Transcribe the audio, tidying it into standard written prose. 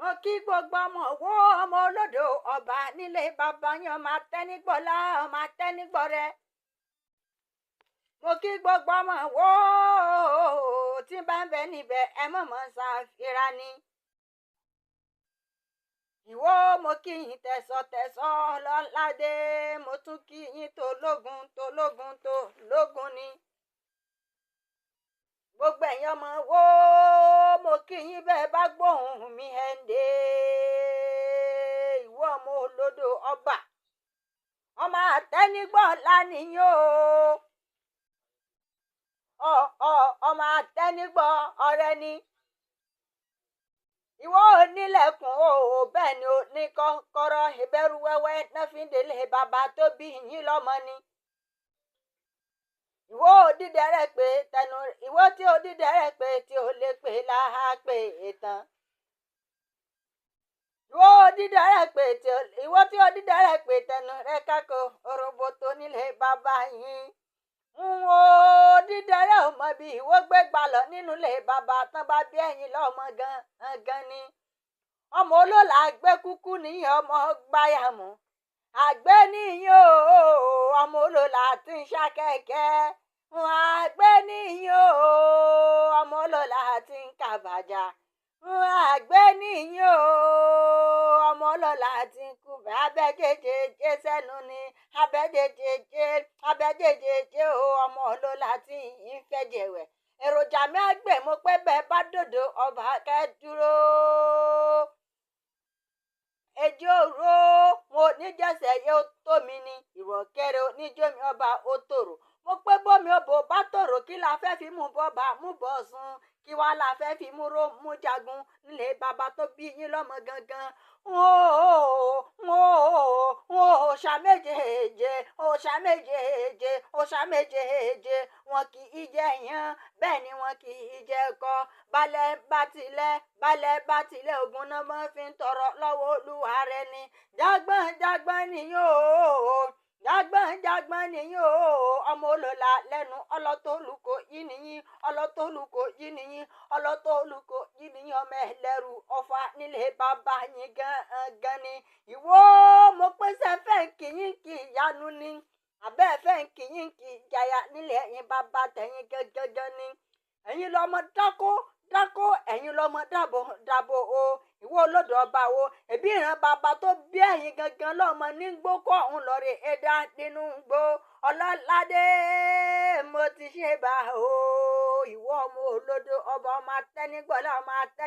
Mo kí gbogbo ọmọ wo ọmọ olódò ọba nílé bàbá yín, ọmọ atẹnigbọlá, ọmọ atẹnigbọrẹ. Mo kí gbogbo ọmọ wo tí bá ń bẹ níbẹ̀, ẹ mọ̀mọ́ ṣàfihàn ni. Ìwọ, mo kí yín tẹ̀sọ̀tẹ̀sọ̀ lọ́ládé, mo tún kí yín tológun tológun tológun ni. Gbogbo ẹ̀yin ọmọ wo, mo kí yín bẹ́ẹ̀ bá gbóhùn mi ẹ̀ ń dé. Ìwọ ọmọ olódò ọba, ọmọ àtẹnigbọ̀lá nìyí o, ọmọ àtẹnigbọ̀ ọ̀rẹ́ ni. Ìwọ onílẹ̀kùn o, bẹ́ẹ̀ ni o ní kọ́kọ́rọ́ ìbẹ̀rù wẹ́wẹ́ náà fi ń délé bàbá tó bí yín lọ́mọ ni. Ìwọ òdídẹrẹ́ pé tẹnu, ìwọ tí òdídẹrẹ́ pé tí o lè pè láhà pé ìtàn. Ìwọ òdídẹrẹ́ pé tí o, ìwọ tí òdídẹrẹ́ pé tẹnu rẹ kákó oroboto nílé bàbá yín. N ò dídẹrẹ́ ò mọ bí ìwọ gbé gbà lọ nínú ilé bàbá tán bá bí ẹ̀yin lọ́mọ gan gan ni. Ọmọ olóòlà àgbẹ̀ kúkú níyìn, ọmọ gbáyàmú àgbẹ̀ níyìn o, ọmọ olóòlà tí ń ṣàkẹ́kẹ́ àgbẹ̀ níyìn o, ọmọ olóòlà tí ń kàbàjà àgbẹ̀ níyìn o, ọmọ olóòlà tí ń kú abẹ́jẹjẹjẹ sẹ́nu ni abẹ́jẹjẹjẹ abẹ́jẹjẹjẹ o, ọmọ olóòlà tí ń fẹ́jẹ̀wẹ̀. Èròjà mi àgbẹ̀ mo pé bẹ́ẹ̀ bá dòdò ọba kẹ́ dúró. Ejò òró wọn ò ní jẹ́sẹ̀ yóò tó mi ni ìrọ̀kẹ́rẹ́ oníjómi ọba ó tòrò. Mo pé bómi ọbọ̀ bá tòrò, kí la fẹ́ fi mú bọ́ba mú bọ́ sùn, kí wàá la fẹ́ fi mú ró mú jagun nílé bàbá tó bí yín lọ́mọ gangan. Òòṣà méjèèje, òòṣà méjèèje, òòṣà méjèèje, wọn kì í jẹ yán, bẹ́ẹ̀ ni wọn kì í jẹ kọ. Balẹ̀ bá tilẹ̀, balẹ̀ bá tilẹ̀, ògùn náà máa fi ń tọrọ lọ́wọ́ olúwa rẹ̀ ni. Jágbọ́n jágbọ́n nìyó o, jágbọ́n jágbọ́n nìyó o, ọmọ olóla lẹ́nu ọlọ́tọ́lùkọ yìí nìyí, ọlọ́tọ́lùkọ yìí nìyí, ọlọ́tọ́lùkọ yìí nìyí, ọmọ ẹlẹ́rù ọ̀fà nílé bàbá yín gan ni. Ìwọ mo pèsè fẹ́ kìyìn kì ìyanu ni, àbẹ́ fẹ́ kìyìn kì ìjàyà nílé ẹ̀yìn bàbá tẹ̀yìn gangan ni. Ẹ̀yin lọ́mọ dákó dákó, ẹ̀yin lọ́mọ dàbò dàbò o, ìwọ olódò ọba o, ẹbí ìran bàbá tó bí ẹ̀yin gangan lọ́mọ ní gbókò ọ̀hún lọ́rẹ̀ ẹ̀dá nínú gbó. Ọlọ́ládé mo ti ṣe bá o, ìwọ ọmọ olódò ọba, ọmọ atẹ́nigbọ́lá, ọmọ atẹ́.